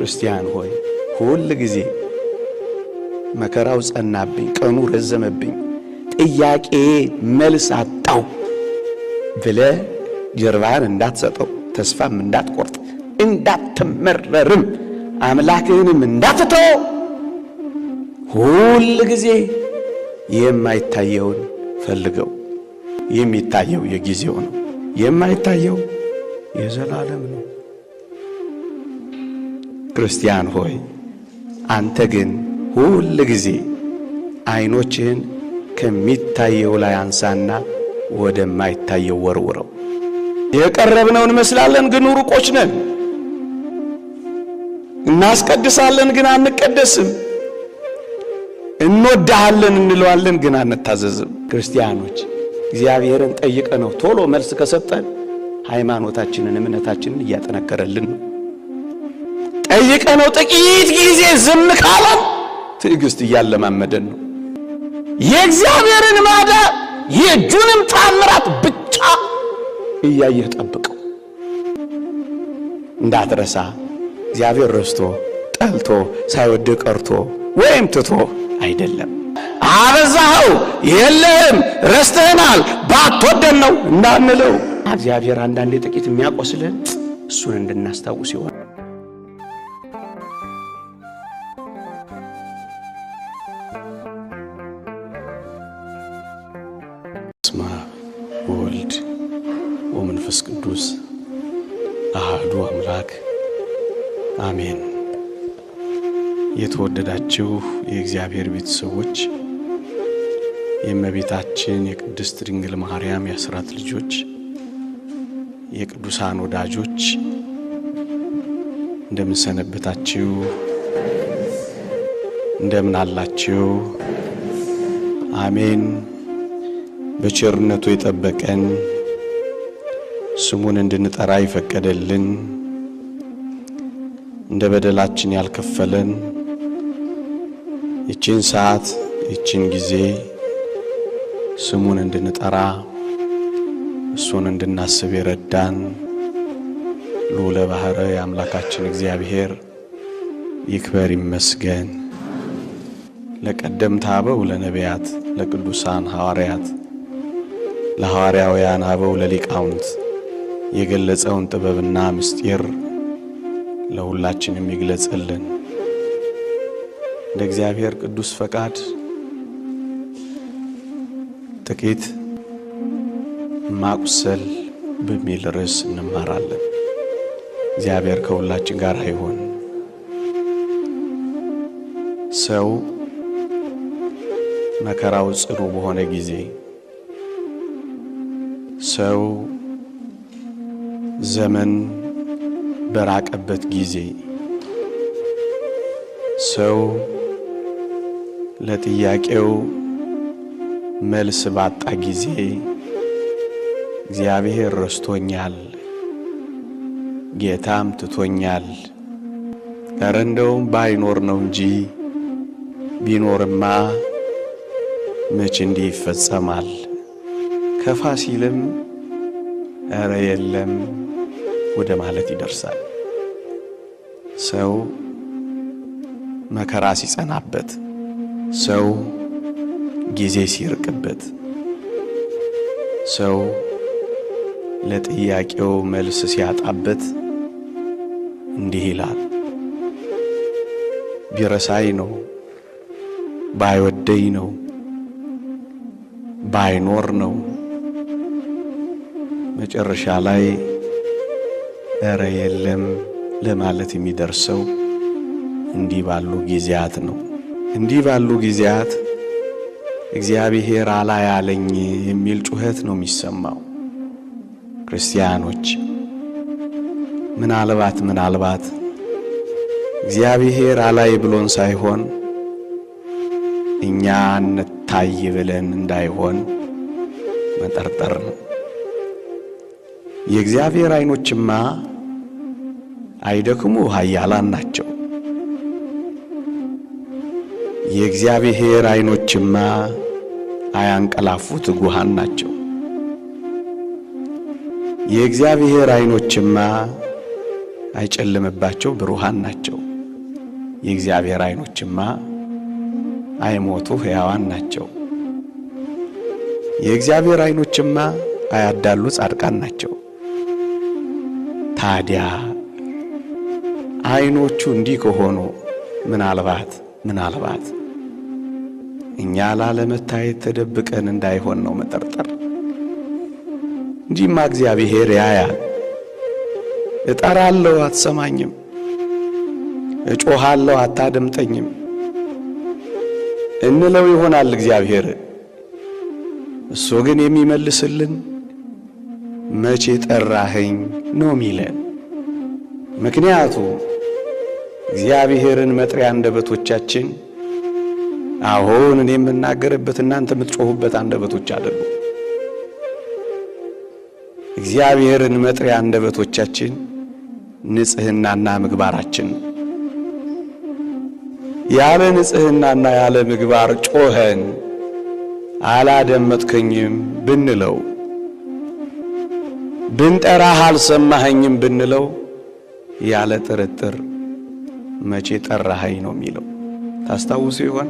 ክርስቲያን ሆይ ሁል ጊዜ መከራው ጸናብኝ፣ ቀኑ ረዘመብኝ፣ ጥያቄ መልስ አጣው ብለህ ጀርባህን እንዳትሰጠው፣ ተስፋም እንዳትቆርጥ፣ እንዳትመረርም፣ አምላክህንም እንዳትተው ሁል ጊዜ የማይታየውን ፈልገው። የሚታየው የጊዜው ነው፣ የማይታየው የዘላለም ነው። ክርስቲያን ሆይ አንተ ግን ሁል ጊዜ አይኖችህን ከሚታየው ላይ አንሳና ወደማይታየው ወርውረው። የቀረብነው እንመስላለን፣ ግን ሩቆች ነን። እናስቀድሳለን፣ ግን አንቀደስም። እንወዳሃለን እንለዋለን፣ ግን አንታዘዝም። ክርስቲያኖች እግዚአብሔርን ጠይቀነው ቶሎ መልስ ከሰጠን ሃይማኖታችንን እምነታችንን እያጠነከረልን ነው። ጠይቀነው ጥቂት ጊዜ ዝም ካለን ትዕግስት እያለማመደን ነው። የእግዚአብሔርን ማዳን የእጁንም ታምራት ብቻ እያየህ ጠብቀው፣ እንዳትረሳ። እግዚአብሔር ረስቶ ጠልቶ ሳይወድ ቀርቶ ወይም ትቶ አይደለም። አበዛኸው፣ የለህም፣ ረስተህናል፣ ባትወደን ነው እንዳንለው እግዚአብሔር አንዳንዴ ጥቂት የሚያቆስልን እሱን እንድናስታውስ ይሆን። በስመ አብ ወወልድ ወመንፈስ ቅዱስ አሐዱ አምላክ አሜን። የተወደዳችሁ የእግዚአብሔር ቤተሰቦች፣ የእመቤታችን የቅድስት ድንግል ማርያም የአስራት ልጆች፣ የቅዱሳን ወዳጆች እንደምን ሰነበታችሁ? እንደምን አላችሁ? አሜን። በቸርነቱ የጠበቀን ስሙን እንድንጠራ ይፈቀደልን እንደ በደላችን ያልከፈለን ይችን ሰዓት ይችን ጊዜ ስሙን እንድንጠራ እሱን እንድናስብ የረዳን ልዑለ ባሕርይ አምላካችን እግዚአብሔር ይክበር ይመስገን። ለቀደምት አበው ለነቢያት፣ ለቅዱሳን ሐዋርያት፣ ለሐዋርያውያን አበው ለሊቃውንት የገለጸውን ጥበብና ምስጢር ለሁላችንም ይግለጽልን። እንደ እግዚአብሔር ቅዱስ ፈቃድ ጥቂት ማቁሰል በሚል ርዕስ እንማራለን። እግዚአብሔር ከሁላችን ጋር ይሁን። ሰው መከራው ጽኑ በሆነ ጊዜ፣ ሰው ዘመን በራቀበት ጊዜ፣ ሰው ለጥያቄው መልስ ባጣ ጊዜ እግዚአብሔር ረስቶኛል፣ ጌታም ትቶኛል፣ ኧረ እንደውም ባይኖር ነው እንጂ ቢኖርማ መች እንዲህ ይፈጸማል፣ ከፋ ሲልም ኧረ የለም ወደ ማለት ይደርሳል። ሰው መከራ ሲጸናበት፣ ሰው ጊዜ ሲርቅበት፣ ሰው ለጥያቄው መልስ ሲያጣበት እንዲህ ይላል፣ ቢረሳኝ ነው፣ ባይወደኝ ነው፣ ባይኖር ነው፣ መጨረሻ ላይ ኧረ የለም ለማለት የሚደርሰው እንዲህ ባሉ ጊዜያት ነው። እንዲህ ባሉ ጊዜያት እግዚአብሔር አላያለኝ የሚል ጩኸት ነው የሚሰማው። ክርስቲያኖች ምናልባት እግዚአብሔር አላይ ብሎን ሳይሆን እኛ እንታይ ብለን እንዳይሆን መጠርጠር ነው። የእግዚአብሔር አይኖችማ አይደክሙ ኃያላን ናቸው። የእግዚአብሔር አይኖችማ አያንቀላፉ ትጉሃን ናቸው። የእግዚአብሔር አይኖችማ አይጨልምባቸው ብሩሃን ናቸው። የእግዚአብሔር ዓይኖችማ አይሞቱ ሕያዋን ናቸው። የእግዚአብሔር ዓይኖችማ አያዳሉ ጻድቃን ናቸው። ታዲያ ዓይኖቹ እንዲህ ከሆኑ ምናልባት ምናልባት እኛ ላለመታየት ተደብቀን እንዳይሆን ነው መጠርጠር እንጂማ እግዚአብሔር ያያል። እጠራለሁ አትሰማኝም፣ እጮሃለሁ አታደምጠኝም እንለው ይሆናል እግዚአብሔር። እሱ ግን የሚመልስልን መቼ ጠራኸኝ ነው የሚለን። ምክንያቱም እግዚአብሔርን መጥሪያ አንደበቶቻችን አሁን እኔ የምናገርበት እናንተ የምትጮሁበት አንደበቶች አይደሉም። እግዚአብሔርን መጥሪያ አንደበቶቻችን ንጽህናና ምግባራችን። ያለ ንጽህናና ያለ ምግባር ጮኸን አላደመጥከኝም ብንለው፣ ብንጠራህ አልሰማኸኝም ብንለው ያለ ጥርጥር መቼ ጠራኸኝ ነው የሚለው። ታስታውሱ ይሆን?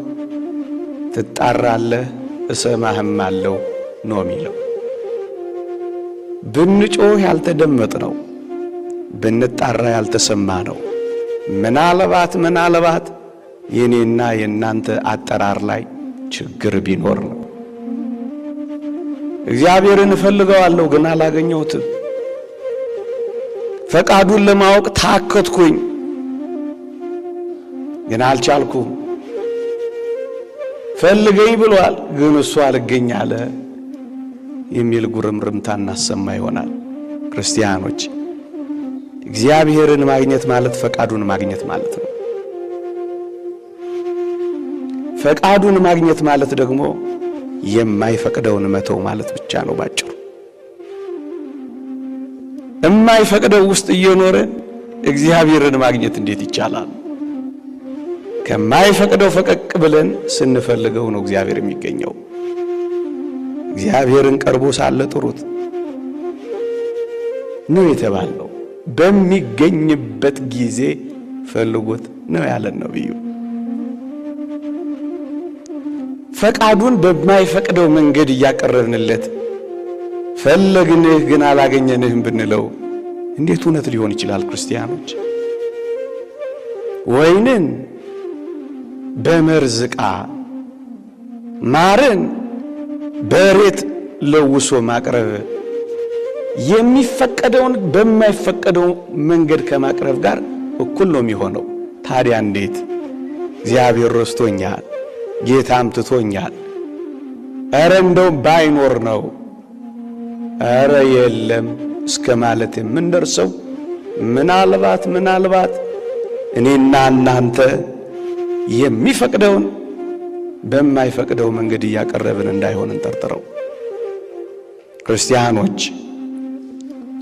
ትጣራለህ እሰማህም አለው ነው የሚለው። ብንጮህ ያልተደመጥ ነው፣ ብንጣራ ያልተሰማ ነው። ምናልባት ምናልባት የኔና የእናንተ አጠራር ላይ ችግር ቢኖር ነው። እግዚአብሔርን እፈልገዋለሁ ግን አላገኘሁትም። ፈቃዱን ለማወቅ ታከትኩኝ ግን አልቻልኩም። ፈልገኝ ብሏል ግን እሱ አልገኝ አለ የሚል ጉርምርምታ እናሰማ ይሆናል። ክርስቲያኖች፣ እግዚአብሔርን ማግኘት ማለት ፈቃዱን ማግኘት ማለት ነው። ፈቃዱን ማግኘት ማለት ደግሞ የማይፈቅደውን መተው ማለት ብቻ ነው ባጭሩ። የማይፈቅደው ውስጥ እየኖረን እግዚአብሔርን ማግኘት እንዴት ይቻላል? ከማይፈቅደው ፈቀቅ ብለን ስንፈልገው ነው እግዚአብሔር የሚገኘው። እግዚአብሔርን ቀርቦ ሳለ ጥሩት ነው የተባለው። በሚገኝበት ጊዜ ፈልጉት ነው ያለን ነብዩ። ፈቃዱን በማይፈቅደው መንገድ እያቀረብንለት ፈለግንህ ግን አላገኘንህም ብንለው እንዴት እውነት ሊሆን ይችላል? ክርስቲያኖች፣ ወይንን በመርዝ ዕቃ ማርን በሬት ለውሶ ማቅረብ የሚፈቀደውን በማይፈቀደው መንገድ ከማቅረብ ጋር እኩል ነው የሚሆነው። ታዲያ እንዴት እግዚአብሔር ረስቶኛል፣ ጌታም ትቶኛል፣ ኧረ እንደው ባይኖር ነው፣ ኧረ የለም እስከ ማለት የምንደርሰው ምናልባት ምናልባት እኔና እናንተ የሚፈቅደውን በማይፈቅደው መንገድ እያቀረብን እንዳይሆን እንጠርጥረው። ክርስቲያኖች፣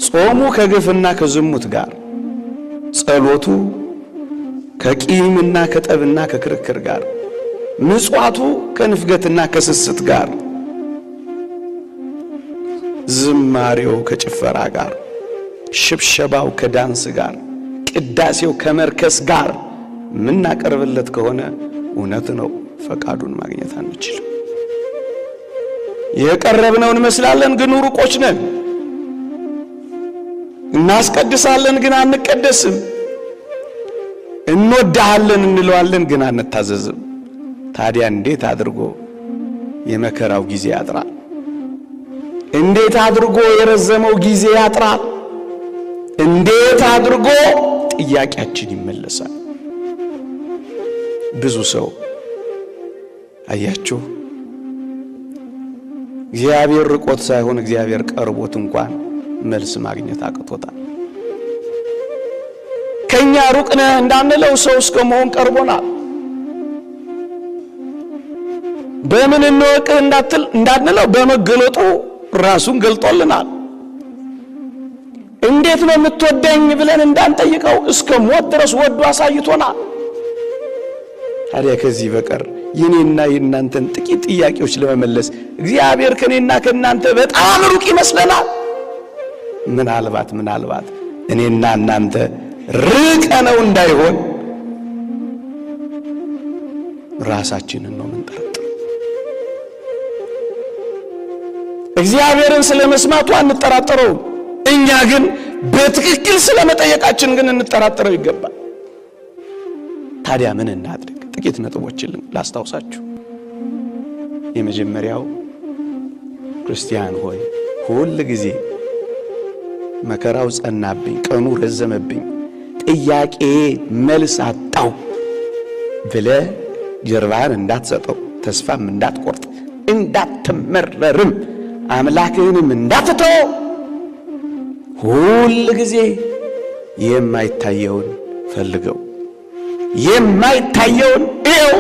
ጾሙ ከግፍና ከዝሙት ጋር፣ ጸሎቱ ከቂምና ከጠብና ከክርክር ጋር፣ ምጽዋቱ ከንፍገትና ከስስት ጋር፣ ዝማሬው ከጭፈራ ጋር፣ ሽብሸባው ከዳንስ ጋር፣ ቅዳሴው ከመርከስ ጋር የምናቀርብለት ከሆነ እውነት ነው ፈቃዱን ማግኘት አንችልም። የቀረብነው እንመስላለን ግን ሩቆች ነን። እናስቀድሳለን ግን አንቀደስም። እንወዳሃለን እንለዋለን ግን አንታዘዝም። ታዲያ እንዴት አድርጎ የመከራው ጊዜ ያጥራል? እንዴት አድርጎ የረዘመው ጊዜ ያጥራል? እንዴት አድርጎ ጥያቄያችን ይመለሳል? ብዙ ሰው አያችሁ፣ እግዚአብሔር ርቆት ሳይሆን እግዚአብሔር ቀርቦት እንኳን መልስ ማግኘት አቅቶታል። ከኛ ሩቅ ነህ እንዳንለው ሰው እስከ መሆን ቀርቦናል። በምን እንወቅህ እንዳንለው በመገለጡ ራሱን ገልጦልናል። እንዴት ነው የምትወደኝ ብለን እንዳንጠይቀው እስከ ሞት ድረስ ወዶ አሳይቶናል። ታዲያ ከዚህ በቀር የኔና የእናንተን ጥቂት ጥያቄዎች ለመመለስ እግዚአብሔር ከኔና ከእናንተ በጣም ሩቅ ይመስለናል። ምናልባት ምናልባት እኔና እናንተ ርቀ ነው እንዳይሆን ራሳችንን ነው የምንጠረጥረው። እግዚአብሔርን ስለ መስማቱ አንጠራጠረውም። እኛ ግን በትክክል ስለ መጠየቃችን ግን እንጠራጠረው ይገባል። ታዲያ ምን እናድርግ? ጥቂት ነጥቦችን ላስታውሳችሁ። የመጀመሪያው ክርስቲያን ሆይ ሁል ጊዜ መከራው ጸናብኝ፣ ቀኑ ረዘመብኝ፣ ጥያቄ መልስ አጣው ብለህ ጀርባህን እንዳትሰጠው፣ ተስፋም እንዳትቆርጥ፣ እንዳትመረርም፣ አምላክህንም እንዳትተው ሁል ጊዜ የማይታየውን ፈልገው፣ የማይታየውን እየው።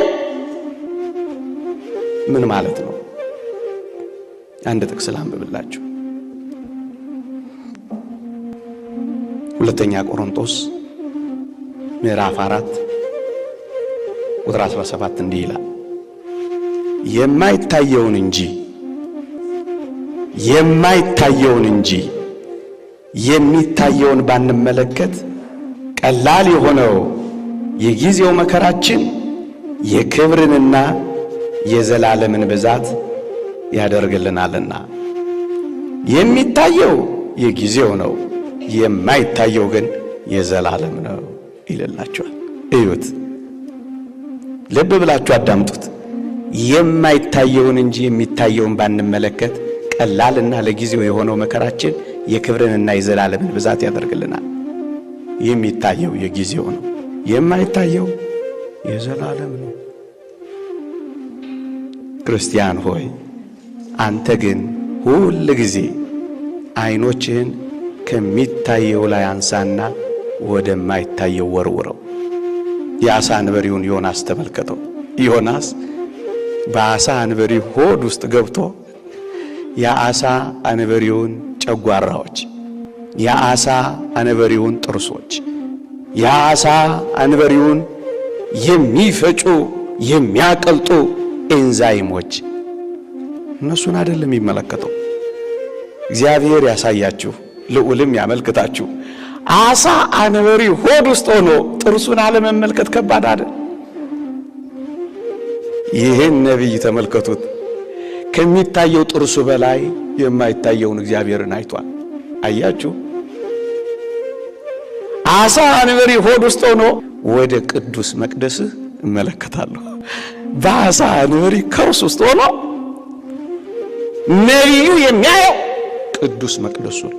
ምን ማለት ነው? አንድ ጥቅስ ላንብብላችሁ። ሁለተኛ ቆሮንቶስ ምዕራፍ 4 ቁጥር 17 እንዲህ ይላል፣ የማይታየውን እንጂ የማይታየውን እንጂ የሚታየውን ባንመለከት ቀላል የሆነው የጊዜው መከራችን የክብርንና የዘላለምን ብዛት ያደርግልናልና። የሚታየው የጊዜው ነው፣ የማይታየው ግን የዘላለም ነው ይልላችኋል። እዩት፣ ልብ ብላችሁ አዳምጡት። የማይታየውን እንጂ የሚታየውን ባንመለከት ቀላልና ለጊዜው የሆነው መከራችን የክብርንና የዘላለምን ብዛት ያደርግልናል። የሚታየው የጊዜው ነው፣ የማይታየው የዘላለም ነው። ክርስቲያን ሆይ አንተ ግን ሁል ጊዜ ዓይኖችህን ከሚታየው ላይ አንሳና ወደማይታየው ወርውረው። የአሳ አንበሪውን ዮናስ ተመልከተው። ዮናስ በአሳ አንበሪ ሆድ ውስጥ ገብቶ የአሳ አንበሪውን ጨጓራዎች፣ የአሳ አንበሪውን ጥርሶች፣ የአሳ አንበሪውን የሚፈጩ የሚያቀልጡ ኤንዛይሞች እነሱን አይደለም የሚመለከተው። እግዚአብሔር ያሳያችሁ፣ ልዑልም ያመልክታችሁ። አሳ አንበሪ ሆድ ውስጥ ሆኖ ጥርሱን አለመመልከት ከባድ አይደል? ይህን ነቢይ ተመልከቱት። ከሚታየው ጥርሱ በላይ የማይታየውን እግዚአብሔርን አይቷል። አያችሁ፣ አሳ አንበሪ ሆድ ውስጥ ሆኖ ወደ ቅዱስ መቅደስህ እመለከታለሁ። በአሳ አንበሪ ከርስ ውስጥ ሆኖ ነቢዩ የሚያየው ቅዱስ መቅደሱን።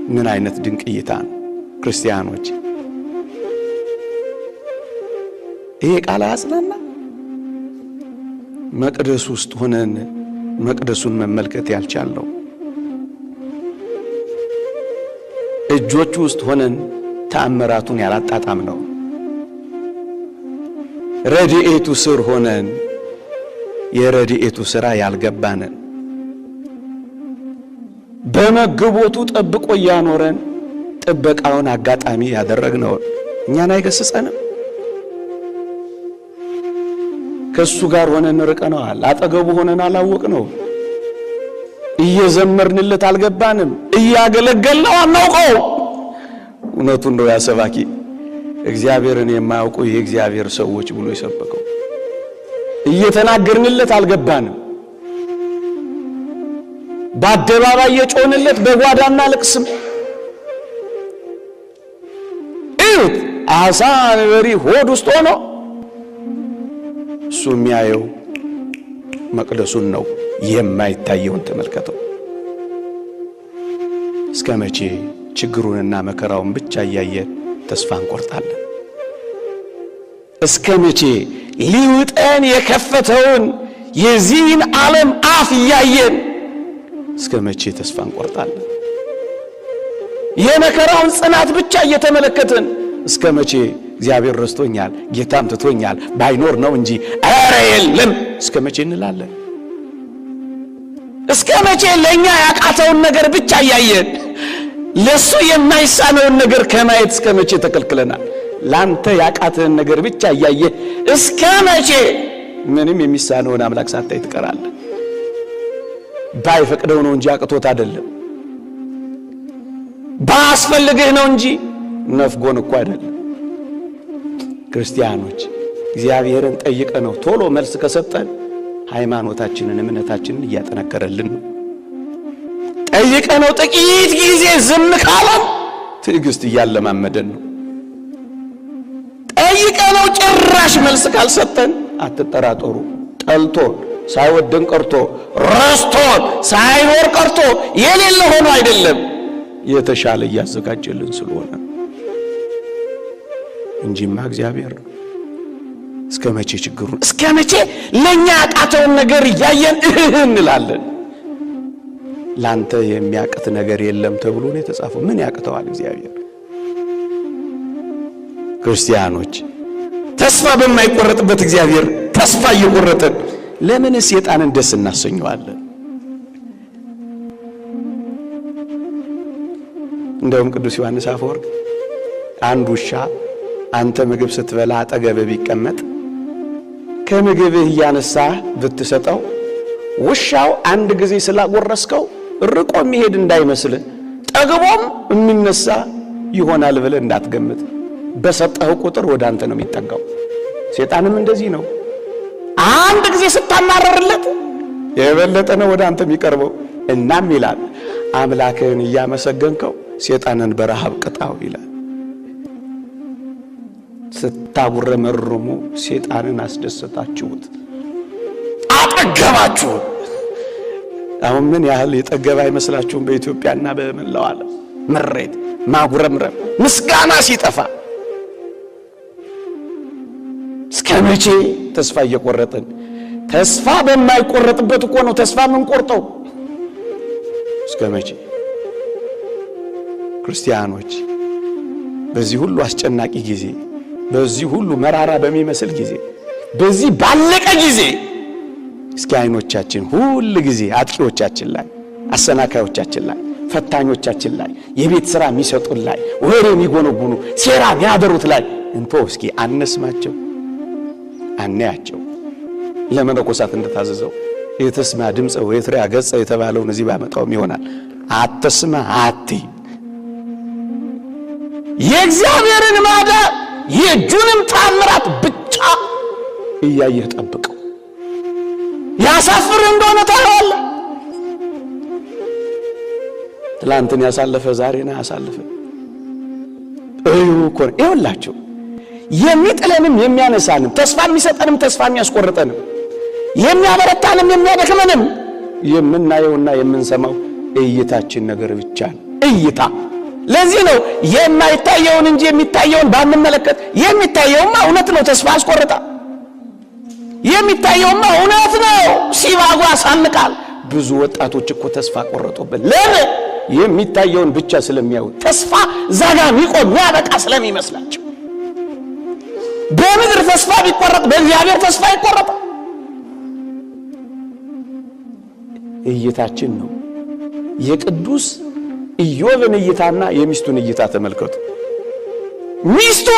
ምን አይነት ድንቅ እይታ ነው ክርስቲያኖች! ይሄ ቃል አያጽናና? መቅደሱ ውስጥ ሆነን መቅደሱን መመልከት ያልቻልነው፣ እጆቹ ውስጥ ሆነን ተአምራቱን ያላጣጣም ነው፣ ረድኤቱ ስር ሆነን የረድኤቱ ሥራ ያልገባንን፣ በመግቦቱ ጠብቆ እያኖረን ጥበቃውን አጋጣሚ ያደረግነውን እኛን አይገስጸንም? ከሱ ጋር ሆነን ርቀነዋል። አጠገቡ ሆነን አላወቅነው። እየዘመርንለት አልገባንም። እያገለገልነው አናውቀው። እውነቱን ነው ያሰባኪ እግዚአብሔርን የማያውቁ የእግዚአብሔር ሰዎች ብሎ የሰበከው። እየተናገርንለት አልገባንም። በአደባባይ የጮንለት በጓዳ እናለቅስም። እዩት፣ አሳ አንበሪ ሆድ ውስጥ ሆኖ እሱ የሚያየው መቅደሱን ነው። የማይታየውን ተመልከተው። እስከ መቼ ችግሩንና መከራውን ብቻ እያየን ተስፋ እንቆርጣለን? እስከ መቼ ሊውጠን የከፈተውን የዚህን ዓለም አፍ እያየን እስከ መቼ ተስፋ እንቆርጣለን? የመከራውን ጽናት ብቻ እየተመለከትን እስከ መቼ እግዚአብሔር ረስቶኛል፣ ጌታም ትቶኛል፣ ባይኖር ነው እንጂ ኧረ የለም እስከ መቼ እንላለን? እስከ መቼ ለእኛ ያቃተውን ነገር ብቻ እያየን ለሱ የማይሳነውን ነገር ከማየት እስከ መቼ ተከልክለናል? ላንተ ያቃተህን ነገር ብቻ እያየ እስከ መቼ ምንም የሚሳነውን አምላክ ሳታይ ትቀራለህ? ባይፈቅደው ነው እንጂ አቅቶት አይደለም። ባስፈልግህ ነው እንጂ ነፍጎን እኮ አይደለም። ክርስቲያኖች እግዚአብሔርን ጠይቀ ነው ቶሎ መልስ ከሰጠን ሃይማኖታችንን እምነታችንን እያጠነከረልን ነው። ጠይቀ ነው ጥቂት ጊዜ ዝም ካለን ትዕግስት እያለማመደን ነው። ጠይቀ ነው ጭራሽ መልስ ካልሰጠን አትጠራጠሩ፣ ጠልቶን ሳይወደን ቀርቶ ረስቶን ሳይኖር ቀርቶ የሌለ ሆኖ አይደለም፣ የተሻለ እያዘጋጀልን ስለሆነ እንጂማ እግዚአብሔር እስከ መቼ ችግሩን እስከ መቼ ለኛ ያቃተውን ነገር እያየን እህ እንላለን? ላንተ የሚያቅት ነገር የለም ተብሎ ነው የተጻፈው። ምን ያቅተዋል እግዚአብሔር? ክርስቲያኖች ተስፋ በማይቆረጥበት እግዚአብሔር ተስፋ እየቆረጠን ለምን ሰይጣንን ደስ እናሰኘዋለን? እንደውም ቅዱስ ዮሐንስ አፈወርቅ አንድ ውሻ አንተ ምግብ ስትበላ አጠገብህ ቢቀመጥ ከምግብህ እያነሳህ ብትሰጠው ውሻው አንድ ጊዜ ስላጎረስከው ርቆ የሚሄድ እንዳይመስልህ ጠግቦም የሚነሳ ይሆናል ብለህ እንዳትገምት። በሰጠኸው ቁጥር ወደ አንተ ነው የሚጠጋው። ሰይጣንም እንደዚህ ነው። አንድ ጊዜ ስታማረርለት የበለጠ ነው ወደ አንተ የሚቀርበው። እናም ይላል አምላክህን እያመሰገንከው ሰይጣንን በረሃብ ቅጣው ይላል። ስታጉረመርሙ ሰይጣንን አስደሰታችሁት፣ አጠገባችሁ። አሁን ምን ያህል የጠገበ አይመስላችሁም? በኢትዮጵያና በመላው ዓለም ምሬት፣ ማጉረምረም፣ ምስጋና ሲጠፋ እስከ መቼ ተስፋ እየቆረጥን? ተስፋ በማይቆረጥበት እኮ ነው ተስፋ የምንቆርጠው። እስከ መቼ ክርስቲያኖች በዚህ ሁሉ አስጨናቂ ጊዜ፣ በዚህ ሁሉ መራራ በሚመስል ጊዜ፣ በዚህ ባለቀ ጊዜ እስኪ አይኖቻችን ሁል ጊዜ አጥቂዎቻችን ላይ፣ አሰናካዮቻችን ላይ፣ ፈታኞቻችን ላይ፣ የቤት ስራ የሚሰጡን ላይ፣ ወሬ የሚጎነጉኑ ሴራ የሚያደሩት ላይ እንቶ እስኪ አነስማቸው፣ አናያቸው። ለመነኮሳት እንደታዘዘው የተስማ ድምፀ ወየትሪያ ገጸ የተባለውን እዚህ ባመጣውም ይሆናል። አትስማ አትይ፣ የእግዚአብሔርን ማዳን የእጁንም ታምራት ብቻ እያየህ ጠብቀው። ያሳፍር እንደሆነ ታየዋለህ። ትላንትን ያሳለፈ ዛሬን አያሳልፈ። እዩ እኮ ነው ይኸውላችሁ፣ የሚጥለንም የሚያነሳንም ተስፋ የሚሰጠንም ተስፋ የሚያስቆርጠንም የሚያበረታንም የሚያደክመንም የምናየውና የምንሰማው እይታችን ነገር ብቻ ነው። እይታ ለዚህ ነው የማይታየውን እንጂ የሚታየውን ባንመለከት። የሚታየውማ እውነት ነው፣ ተስፋ ያስቆርጣል። የሚታየውማ እውነት ነው፣ ሲባጎ ያሳንቃል። ብዙ ወጣቶች እኮ ተስፋ ቆረጡብን። ለምን? የሚታየውን ብቻ ስለሚያዩ ተስፋ ዛጋ የሚቆም የሚያበቃ ስለሚመስላቸው። በምድር ተስፋ ቢቆረጥ በእግዚአብሔር ተስፋ ይቆረጣል። እይታችን ነው። የቅዱስ ኢዮብን እይታና የሚስቱን እይታ ተመልከቱ። ሚስቱ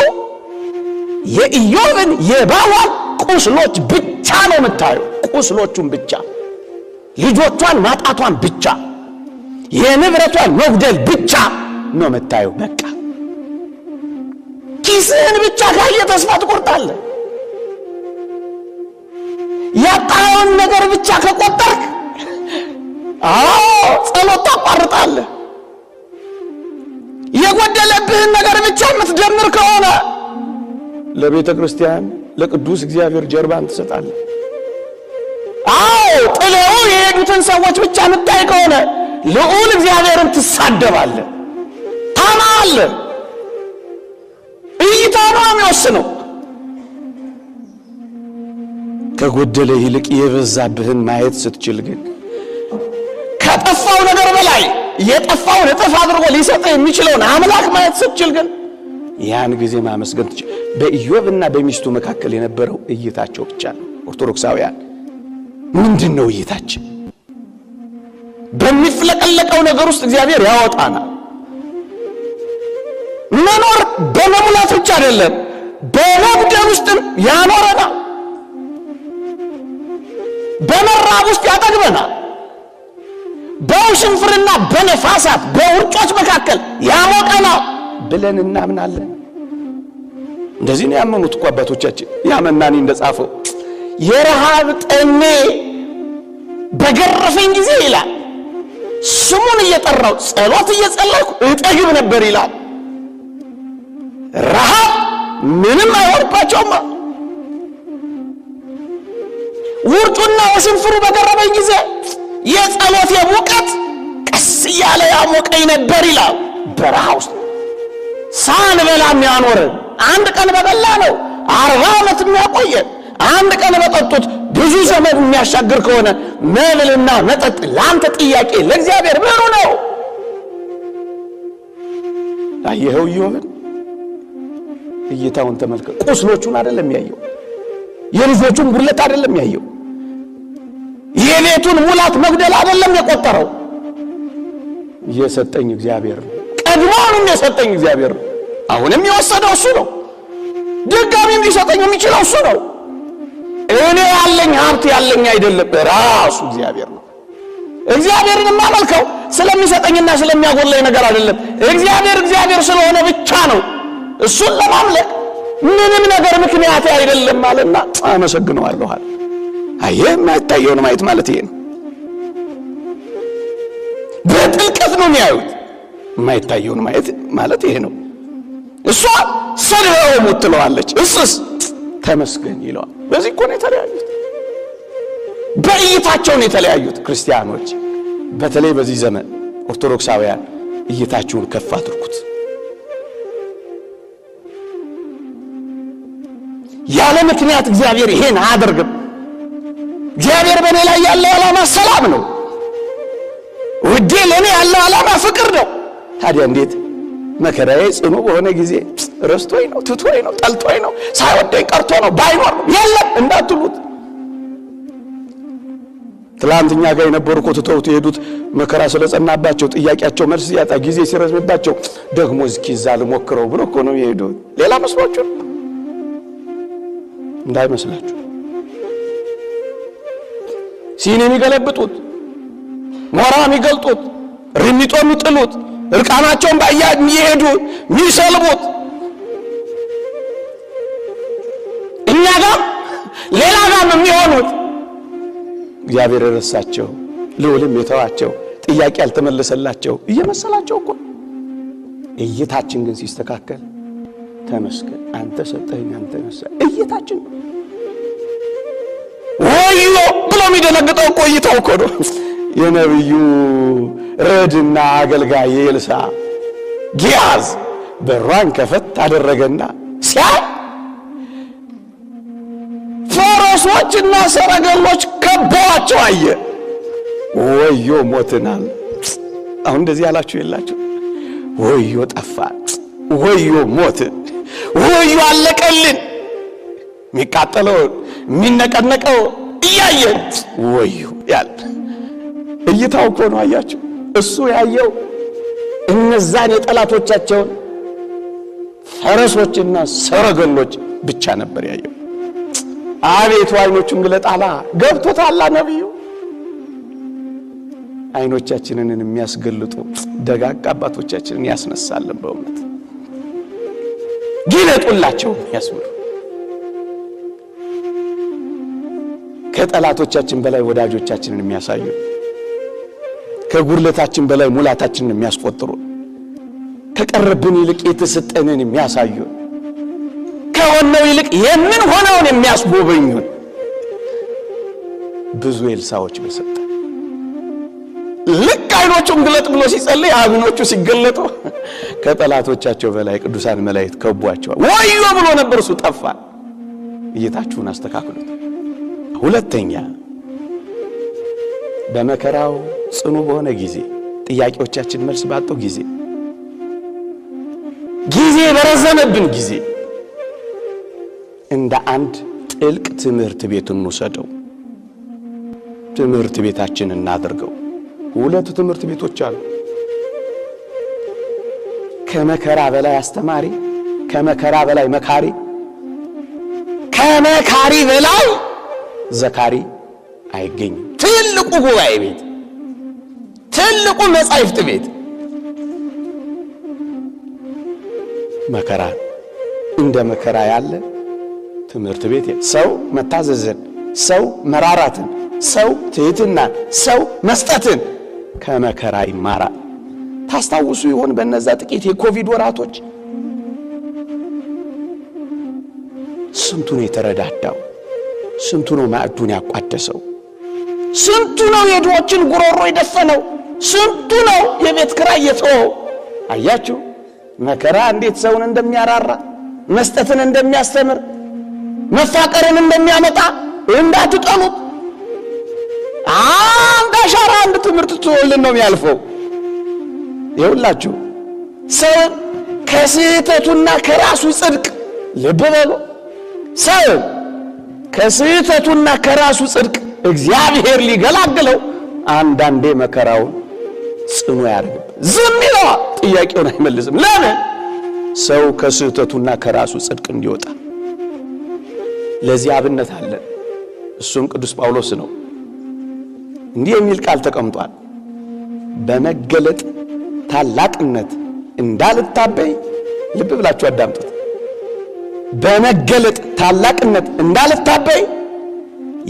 የኢዮብን የባሏን ቁስሎች ብቻ ነው የምታየው። ቁስሎቹን ብቻ፣ ልጆቿን ማጣቷን ብቻ፣ የንብረቷን መጉደል ብቻ ነው የምታየው። በቃ ኪስህን ብቻ ካየ ተስፋ ትቆርጣለህ። ያጣኸውን ነገር ብቻ ከቆጠርክ አዎ ጸሎት ታቋርጣለህ። የጎደለብህን ነገር ብቻ የምትደምር ከሆነ ለቤተ ክርስቲያን ለቅዱስ እግዚአብሔር ጀርባን ትሰጣለህ። አዎ ጥለው የሄዱትን ሰዎች ብቻ የምታይ ከሆነ ልዑል እግዚአብሔርን ትሳደባለህ፣ ታማለህ። እይታ ነው የሚወስነው። ከጎደለ ይልቅ የበዛብህን ማየት ስትችል ግን ከጠፋው ነገር በላይ የጠፋውን እጥፍ አድርጎ ሊሰጥህ የሚችለውን አምላክ ማየት ስትችል ግን ያን ጊዜ ማመስገን ትችል። በኢዮብና በሚስቱ መካከል የነበረው እይታቸው ብቻ ነው። ኦርቶዶክሳውያን ምንድን ነው እይታችን? በሚፍለቀለቀው ነገር ውስጥ እግዚአብሔር ያወጣናል። መኖር በመሙላት ብቻ አይደለም፣ በመጉደል ውስጥም ያኖረናል። በመራብ ውስጥ ያጠግበናል። በውሽንፍርና በነፋሳት በውርጮች መካከል ያሞቀናል ብለን እናምናለን። እንደዚህ ነው ያመኑት እኮ አባቶቻችን። ያ መናኒ እንደጻፈው የረሃብ ጠኔ በገረፈኝ ጊዜ ይላል ስሙን እየጠራው ጸሎት እየጸለይኩ እጠግብ ነበር ይላል። ረሃብ ምንም አይሆንባቸውማ። ውርጩና ወሽንፍሩ በገረመኝ ጊዜ የጸሎት የሙቀት ቀስ እያለ ያሞቀኝ ነበር ይላል። በረሃ ውስጥ ሳንበላ የሚያኖረን አንድ ቀን በበላ ነው 40 ዓመት የሚያቆየን፣ አንድ ቀን በጠጡት ብዙ ዘመን የሚያሻግር ከሆነ መብልና መጠጥ ለአንተ ጥያቄ ለእግዚአብሔር ምኑ ነው? አየኸው ኢዮብን እይታውን ተመልከት። ቁስሎቹን አይደለም ያየው፣ የልጆቹን ጉድለት አይደለም ያየው፣ የቤቱን ሙላት መጉደል አይደለም የቆጠረው። የሰጠኝ እግዚአብሔር ነው። ቀድሞውንም የሰጠኝ እግዚአብሔር ነው። አሁንም የወሰደው እሱ ነው። ድጋሚም ሊሰጠኝ የሚችለው እሱ ነው። እኔ ያለኝ ሀብት ያለኝ አይደለም፣ ራሱ እግዚአብሔር ነው። እግዚአብሔርን የማመልከው ስለሚሰጠኝና ስለሚያጎለኝ ነገር አይደለም። እግዚአብሔር እግዚአብሔር ስለሆነ ብቻ ነው። እሱን ለማምለክ ምንም ነገር ምክንያት አይደለም አለና አመሰግነዋለሁ አለ። አየህ፣ የማይታየውን ማየት ማለት ይሄ ነው። በጥልቀት ነው የሚያዩት። የማይታየውን ማየት ማለት ይሄ ነው። እሷ ሰድበው ሙት ትለዋለች፣ እሱስ ተመስገን ይለዋል። በዚህ እኮ ነው የተለያዩት። በእይታቸው ነው የተለያዩት። ክርስቲያኖች በተለይ በዚህ ዘመን ኦርቶዶክሳውያን እይታችሁን ከፍ አድርጉት። ያለ ምክንያት እግዚአብሔር ይሄን አያደርግም። እግዚአብሔር በእኔ ላይ ያለው ዓላማ ሰላም ነው። ውዴ ለእኔ ያለው ዓላማ ፍቅር ነው። ታዲያ እንዴት መከራዬ ጽኑ በሆነ ጊዜ ረስቶኝ ነው፣ ትቶኝ ነው፣ ጠልቶኝ ነው፣ ሳይወደኝ ቀርቶ ነው፣ ባይኖር ነው የለም እንዳትሉት። ትላንት እኛ ጋር የነበሩ እኮ ትተውት የሄዱት መከራ ስለጸናባቸው ጥያቄያቸው መልስ ሲያጣ ጊዜ ሲረዝምባቸው ደግሞ እስኪ እዛ ልሞክረው ብሎ እኮ ነው የሄዱት። ሌላ መስሏችሁ እንዳይመስላችሁ። ሲኒ የሚገለብጡት፣ ሞራ የሚገልጡት፣ ሪሚጦ የሚጥሉት፣ እርቃናቸውን ባያ የሚሄዱ የሚሰልቡት እኛ ጋር ሌላ ጋርም የሚሆኑት እግዚአብሔር የረሳቸው ልዑልም የተዋቸው ጥያቄ ያልተመለሰላቸው እየመሰላቸው እኮ። እይታችን ግን ሲስተካከል ተመስገን አንተ ሰጠኸኝ አንተ ነሳ እይታችን ወዮ ብሎ የሚደነግጠው እኮ እይታው እኮ ነው። የነብዩ ረድና አገልጋይ የኤልሳዕ ጊያዝ በሯን ከፈት አደረገና ሲያይ ፈረሶችና ሰረገሎች ከበዋቸው አየ። ወዮ ሞትናል። አሁን እንደዚህ ያላችሁ የላችሁ? ወዮ ጠፋን፣ ወዮ ሞትን፣ ወዮ አለቀልን። የሚቃጠለውን የሚነቀነቀው እያየን ወዮ ያለ እይታው እኮ ነው። አያችሁ፣ እሱ ያየው እነዛን የጠላቶቻቸውን ፈረሶችና ሰረገሎች ብቻ ነበር ያየው። አቤቱ አይኖቹን ግለጣላ ገብቶታላ ነብዩ። አይኖቻችንን የሚያስገልጡ ደጋግ አባቶቻችንን ያስነሳልን። በእውነት ግለጡላቸው ያስብሉ። ከጠላቶቻችን በላይ ወዳጆቻችንን የሚያሳዩ፣ ከጉድለታችን በላይ ሙላታችንን የሚያስቆጥሩ፣ ከቀረብን ይልቅ የተሰጠንን የሚያሳዩ፣ ከሆነው ይልቅ የምን ሆነውን የሚያስጎበኙን ብዙ ኤልሳዎች በሰጠ። ልክ አይኖቹን ግለጥ ብሎ ሲጸልይ አይኖቹ ሲገለጡ ከጠላቶቻቸው በላይ ቅዱሳን መላእክት ከቧቸዋል። ወዮ ብሎ ነበር እሱ ጠፋ። እይታችሁን አስተካክሉት። ሁለተኛ፣ በመከራው ጽኑ በሆነ ጊዜ፣ ጥያቄዎቻችን መልስ ባጡ ጊዜ፣ ጊዜ በረዘመብን ጊዜ እንደ አንድ ጥልቅ ትምህርት ቤት እንውሰደው። ትምህርት ቤታችን እናድርገው። ሁለት ትምህርት ቤቶች አሉ። ከመከራ በላይ አስተማሪ፣ ከመከራ በላይ መካሪ፣ ከመካሪ በላይ ዘካሪ አይገኝም። ትልቁ ጉባኤ ቤት፣ ትልቁ መጻሕፍት ቤት መከራ። እንደ መከራ ያለ ትምህርት ቤት ሰው መታዘዝን፣ ሰው መራራትን፣ ሰው ትህትናን፣ ሰው መስጠትን ከመከራ ይማራል። ታስታውሱ ይሆን በነዛ ጥቂት የኮቪድ ወራቶች ስንቱ ነው የተረዳዳው? ስንቱ ነው ማዕዱን ያቋደሰው? ስንቱ ነው የድሆችን ጉሮሮ የደፈነው? ስንቱ ነው የቤት ኪራይ የተወው? አያችሁ መከራ እንዴት ሰውን እንደሚያራራ፣ መስጠትን እንደሚያስተምር፣ መፋቀርን እንደሚያመጣ። እንዳትጠሉት። አንድ አሻራ አንድ ትምህርት ትቶልን ነው የሚያልፈው። ይኸውላችሁ ሰው ከስህተቱና ከራሱ ጽድቅ፣ ልብ በሉ፣ ሰው ከስህተቱና ከራሱ ጽድቅ እግዚአብሔር ሊገላግለው አንዳንዴ መከራውን ጽኑ ያደርግበት፣ ዝም ይለዋል፣ ጥያቄውን አይመልስም። ለምን? ሰው ከስህተቱና ከራሱ ጽድቅ እንዲወጣ። ለዚህ አብነት አለን። እሱም ቅዱስ ጳውሎስ ነው። እንዲህ የሚል ቃል ተቀምጧል። በመገለጥ ታላቅነት እንዳልታበይ፣ ልብ ብላችሁ አዳምጡት። በመገለጥ ታላቅነት እንዳልታበይ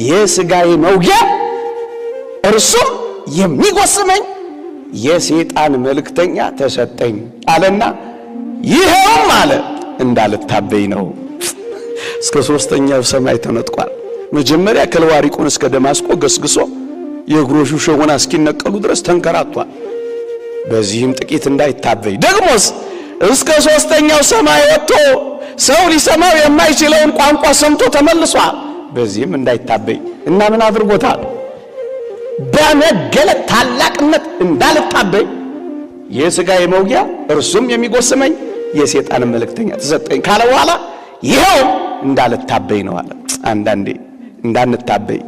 የሥጋዬ መውጊያ እርሱም የሚጎስመኝ የሰይጣን መልእክተኛ ተሰጠኝ አለና፣ ይኸውም አለ እንዳልታበይ ነው። እስከ ሦስተኛው ሰማይ ተነጥቋል። መጀመሪያ ከልዋሪቆን እስከ ደማስቆ ገስግሶ የእግሮቹ ሸጎና እስኪነቀሉ ድረስ ተንከራቷል። በዚህም ጥቂት እንዳይታበይ፣ ደግሞስ እስከ ሦስተኛው ሰማይ ወጥቶ ሰው ሊሰማው የማይችለውን ቋንቋ ሰምቶ ተመልሷል። በዚህም እንዳይታበይ እና ምን አድርጎታል? በመገለጥ ታላቅነት እንዳልታበይ የሥጋዬ መውጊያ እርሱም የሚጎስመኝ የሰይጣን መልእክተኛ ተሰጠኝ ካለ በኋላ ይኸው እንዳልታበይ ነው አለ። አንዳንዴ እንዳንታበይ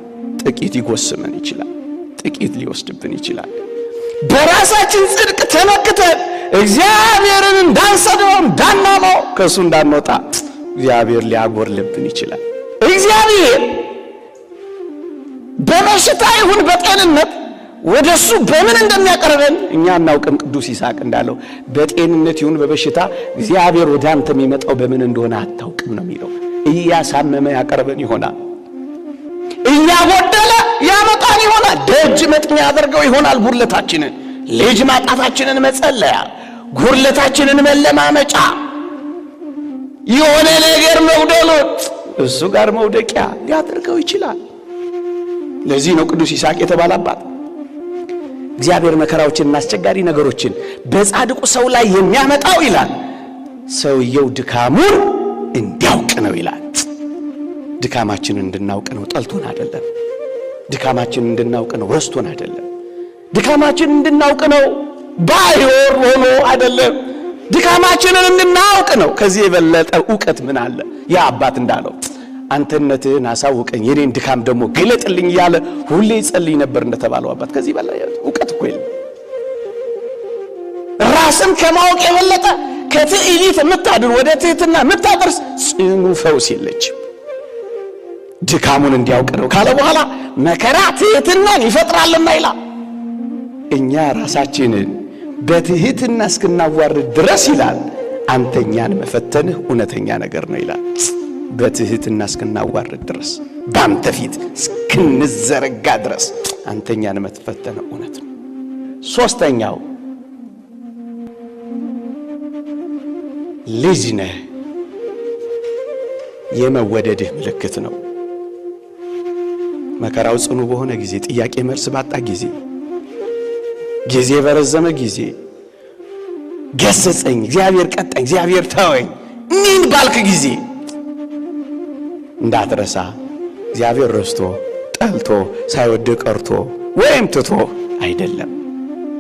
ጥቂት ይጎስመን ይችላል፣ ጥቂት ሊወስድብን ይችላል። በራሳችን ጽድቅ ተመክተን እግዚአብሔርን እንዳንሰድበው፣ እንዳናማው፣ ከእሱ እንዳንወጣ እግዚአብሔር ሊያጎርልብን ይችላል። እግዚአብሔር በበሽታ ይሁን በጤንነት ወደ እሱ በምን እንደሚያቀርበን እኛ አናውቅም። ቅዱስ ይስሐቅ እንዳለው በጤንነት ይሁን በበሽታ እግዚአብሔር ወደ አንተ የሚመጣው በምን እንደሆነ አታውቅም ነው የሚለው። እያሳመመ ያቀርበን ይሆናል፣ እያጎደለ ያመጣን ይሆናል፣ ደጅ መጥኛ ያደርገው ይሆናል። ጉድለታችንን፣ ልጅ ማጣታችንን መጸለያ፣ ጉድለታችንን መለማመጫ፣ የሆነ ነገር መጉደሉን እሱ ጋር መውደቂያ ሊያደርገው ይችላል። ለዚህ ነው ቅዱስ ይስሐቅ የተባለ አባት እግዚአብሔር መከራዎችንና አስቸጋሪ ነገሮችን በጻድቁ ሰው ላይ የሚያመጣው ይላል ሰውየው ድካሙን እንዲያውቅ ነው ይላል። ድካማችንን እንድናውቅ ነው፣ ጠልቶን አይደለም። ድካማችንን እንድናውቅ ነው፣ ረስቶን አይደለም። ድካማችንን እንድናውቅ ነው፣ ባይወር ሆኖ አይደለም። ድካማችንን እንድናውቅ ነው። ከዚህ የበለጠ እውቀት ምን አለ? ያ አባት እንዳለው አንተነትህን አሳውቀኝ የኔን ድካም ደግሞ ግለጥልኝ እያለ ሁሌ ይጸልይ ነበር እንደተባለው አባት ከዚህ በላይ እውቀት እኮ የለም። ራስን ከማወቅ የበለጠ ከትዕቢት የምታድን፣ ወደ ትህትና የምታደርስ ጽኑ ፈውስ የለችም። ድካሙን እንዲያውቅ ነው ካለ በኋላ መከራ ትህትናን ይፈጥራልና ይላል። እኛ ራሳችንን በትህትና እስክናዋርድ ድረስ ይላል አንተኛን መፈተንህ እውነተኛ ነገር ነው ይላል። በትህትና እስክናዋርድ ድረስ፣ በአንተ ፊት እስክንዘረጋ ድረስ አንተኛን መፈተንህ እውነት ነው። ሶስተኛው ልጅ ነህ፣ የመወደድህ ምልክት ነው። መከራው ጽኑ በሆነ ጊዜ፣ ጥያቄ መልስ ባጣ ጊዜ፣ ጊዜ በረዘመ ጊዜ፣ ገሰጸኝ፣ እግዚአብሔር ቀጣኝ፣ እግዚአብሔር ተወኝ ምን ባልክ ጊዜ እንዳትረሳ እግዚአብሔር ረስቶ፣ ጠልቶ፣ ሳይወድ ቀርቶ ወይም ትቶ አይደለም።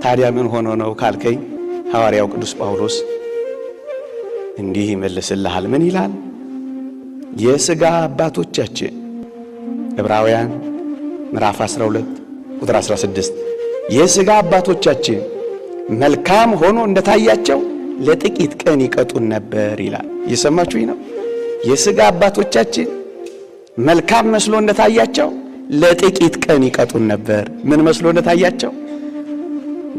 ታዲያ ምን ሆኖ ነው ካልከኝ ሐዋርያው ቅዱስ ጳውሎስ እንዲህ ይመልስልሃል። ምን ይላል? የሥጋ አባቶቻችን፣ ዕብራውያን ምዕራፍ 12 ቁጥር 16፣ የሥጋ አባቶቻችን መልካም ሆኖ እንደታያቸው ለጥቂት ቀን ይቀጡን ነበር ይላል። እየሰማችሁኝ ነው? የሥጋ አባቶቻችን መልካም መስሎ እንደታያቸው ለጥቂት ቀን ይቀጡን ነበር። ምን መስሎ እንደታያቸው?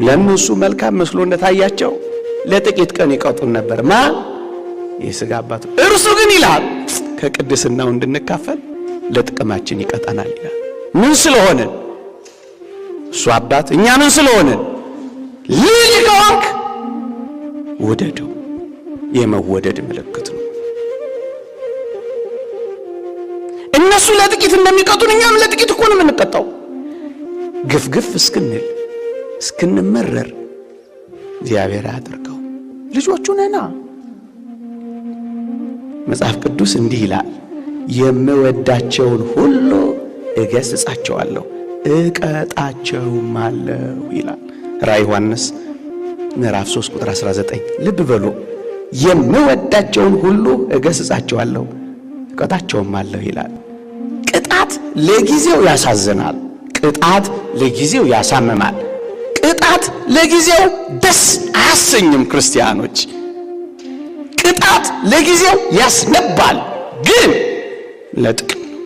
ለእነሱ መልካም መስሎ እንደታያቸው ለጥቂት ቀን ይቀጡን ነበር። ማ የሥጋ አባቱ። እርሱ ግን ይላል ከቅድስናው እንድንካፈል ለጥቅማችን ይቀጣናል ይላል። ምን ስለሆንን? እሱ አባት፣ እኛ ምን ስለሆንን? ልጅ ከሆንክ ውደደው። የመወደድ ምልክት ነው። እነሱ ለጥቂት እንደሚቀጡን እኛም ለጥቂት እኮ ነው የምንቀጣው። ግፍግፍ እስክንል እስክንመረር እግዚአብሔር አያደርገው። ልጆቹ ነና። መጽሐፍ ቅዱስ እንዲህ ይላል፣ የምወዳቸውን ሁሉ እገሥጻቸዋለሁ እቀጣቸውማለሁ ይላል። ራዕይ ዮሐንስ ምዕራፍ 3 ቁጥር 19። ልብ በሉ፣ የምወዳቸውን ሁሉ እገሥጻቸዋለሁ እቀጣቸውማለሁ ይላል። ቅጣት ለጊዜው ያሳዝናል። ቅጣት ለጊዜው ያሳምማል። ቅጣት ለጊዜው ደስ አያሰኝም። ክርስቲያኖች፣ ቅጣት ለጊዜው ያስነባል፣ ግን ለጥቅም ነው።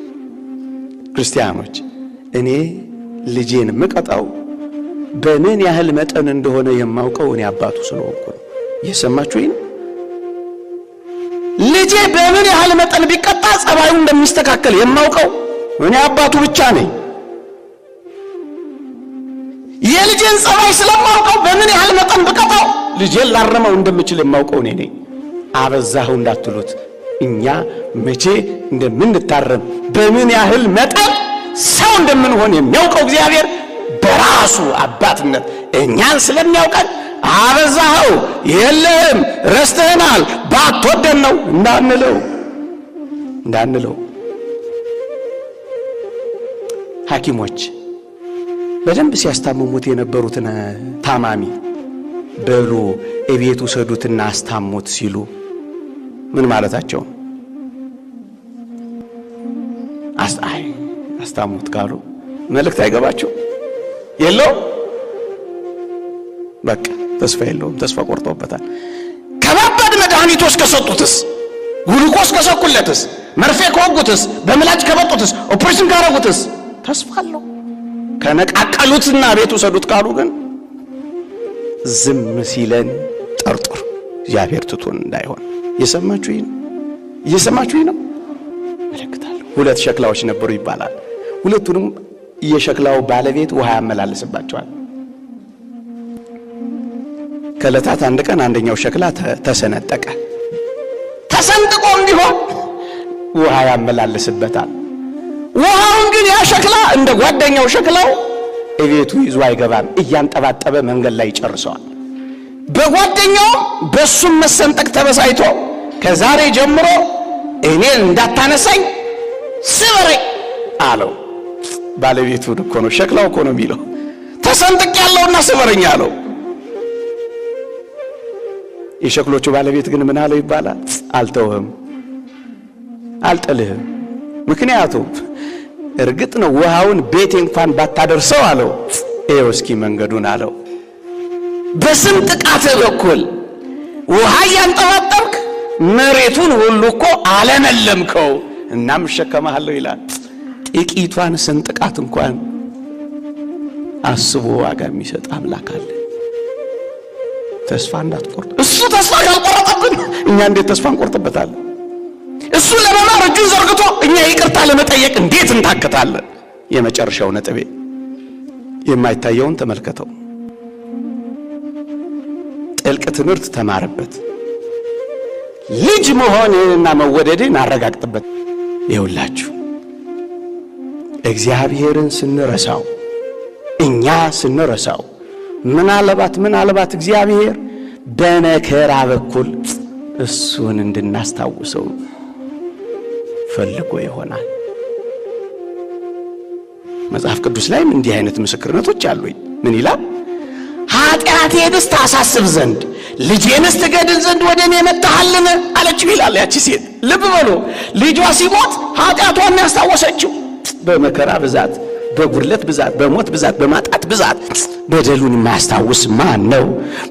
ክርስቲያኖች፣ እኔ ልጄን ምቀጣው በምን ያህል መጠን እንደሆነ የማውቀው እኔ አባቱ ስለሆንኩ ነው። እየሰማችሁኝ ነው? ልጄ በምን ያህል መጠን ቢቀጣ ጸባዩ እንደሚስተካከል የማውቀው እኔ አባቱ ብቻ ነኝ። የልጄን ጸባይ ስለማውቀው በምን ያህል መጠን ብቀጣው ልጄን ላረመው እንደምችል የማውቀው እኔ ነኝ። አበዛኸው እንዳትሉት፣ እኛ መቼ እንደምንታረም በምን ያህል መጠን ሰው እንደምንሆን የሚያውቀው እግዚአብሔር በራሱ አባትነት እኛን ስለሚያውቀን አበዛኸው፣ የለህም፣ ረስተህናል፣ ባትወደን ነው እንዳንለው እንዳንለው። ሐኪሞች በደንብ ሲያስታምሙት የነበሩትን ታማሚ በሉ እቤት ውሰዱትና አስታሙት ሲሉ ምን ማለታቸው? አይ አስታሙት ካሉ መልእክት አይገባቸው የለውም። በቃ ተስፋ የለውም። ተስፋ ቆርጦበታል። ከባባድ መድኃኒቶች ከሰጡትስ፣ ግሉኮስ ከሰኩለትስ፣ መርፌ ከወጉትስ፣ በምላጭ ከበጡትስ፣ ኦፕሬሽን ካረጉትስ ተስፋ አለው። ከነቃቀሉትና ቤት ውሰዱት ካሉ ግን ዝም ሲለን ጠርጥር፣ እግዚአብሔር ትቶን እንዳይሆን። እየሰማችሁኝ ነው? እየሰማችሁኝ ነው? እመለከታለሁ። ሁለት ሸክላዎች ነበሩ ይባላል። ሁለቱንም የሸክላው ባለቤት ውሃ ያመላልስባቸዋል። ከዕለታት አንድ ቀን አንደኛው ሸክላ ተሰነጠቀ። ተሰንጥቆም ቢሆን ውሃ ያመላልስበታል። ውሃውን ግን ያ ሸክላ እንደ ጓደኛው ሸክላው እቤቱ ይዞ አይገባም። እያንጠባጠበ መንገድ ላይ ይጨርሰዋል። በጓደኛው በሱም መሰንጠቅ ተበሳይቶ ከዛሬ ጀምሮ እኔን እንዳታነሳኝ ስበረኝ አለው። ባለቤቱ እኮ ነው፣ ሸክላው እኮ ነው የሚለው። ተሰንጥቅ ያለውና ስበረኝ አለው። የሸክሎቹ ባለቤት ግን ምን አለው ይባላል? አልተውህም፣ አልጥልህም። ምክንያቱም እርግጥ ነው ውሃውን ቤቴ እንኳን ባታደርሰው አለው፣ ይኸው እስኪ መንገዱን አለው። በስንጥቃትህ በኩል ውሃ እያንጠባጠብክ መሬቱን ሁሉ እኮ አለመለምከው፣ እናም እሸከምሃለሁ ይላል። ጥቂቷን ስንጥቃት እንኳን አስቦ ዋጋ የሚሰጥ አምላክ አለ። ተስፋ እንዳትቆርጥ። እሱ ተስፋ ካልቆረጠብን እኛ እንዴት ተስፋ እንቆርጥበታለን? እሱ ለመማር እጁን ዘርግቶ እኛ ይቅርታ ለመጠየቅ እንዴት እንታክታለን? የመጨረሻው ነጥቤ የማይታየውን ተመልከተው፣ ጥልቅ ትምህርት ተማርበት፣ ልጅ መሆንህንና መወደድህን አረጋግጥበት። ይኸውላችሁ እግዚአብሔርን ስንረሳው፣ እኛ ስንረሳው ምናልባት እግዚአብሔር በመከራ በኩል እሱን እንድናስታውሰው ፈልጎ ይሆናል። መጽሐፍ ቅዱስ ላይም እንዲህ አይነት ምስክርነቶች አሉኝ። ምን ይላል? ኃጢአቴንስ ታሳስብ ዘንድ ልጄንስ ትገድል ዘንድ ወደ እኔ መጥተሃልን አለችው ይላል ያቺ ሴት። ልብ በሉ፣ ልጇ ሲሞት ኃጢአቷን ያስታወሰችው። በመከራ ብዛት፣ በጉድለት ብዛት፣ በሞት ብዛት፣ በማጣት ብዛት በደሉን የማያስታውስ ማን ነው?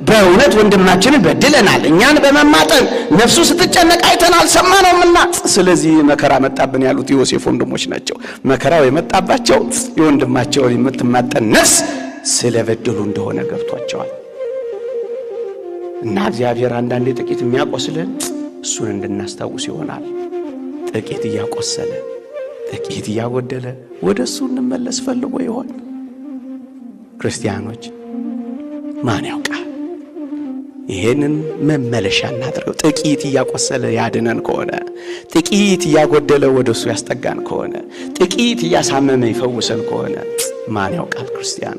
በእውነት ወንድማችንን በድለናል፣ እኛን በመማጠን ነፍሱ ስትጨነቅ አይተናል፣ ሰማነውምና ስለዚህ መከራ መጣብን ያሉት ዮሴፍ ወንድሞች ናቸው። መከራው የመጣባቸው የወንድማቸውን የምትማጠን ነፍስ ስለበደሉ እንደሆነ ገብቷቸዋል። እና እግዚአብሔር አንዳንዴ ጥቂት የሚያቆስልን እሱን እንድናስታውስ ይሆናል። ጥቂት እያቆሰለ ጥቂት እያጎደለ ወደ እሱ እንመለስ ፈልጎ ይሆን? ክርስቲያኖች ማን ያውቃል? ይሄንን መመለሻ እናድርገው። ጥቂት እያቆሰለ ያድነን ከሆነ፣ ጥቂት እያጎደለ ወደ እሱ ያስጠጋን ከሆነ፣ ጥቂት እያሳመመ ይፈውሰን ከሆነ ማን ያውቃል ክርስቲያን?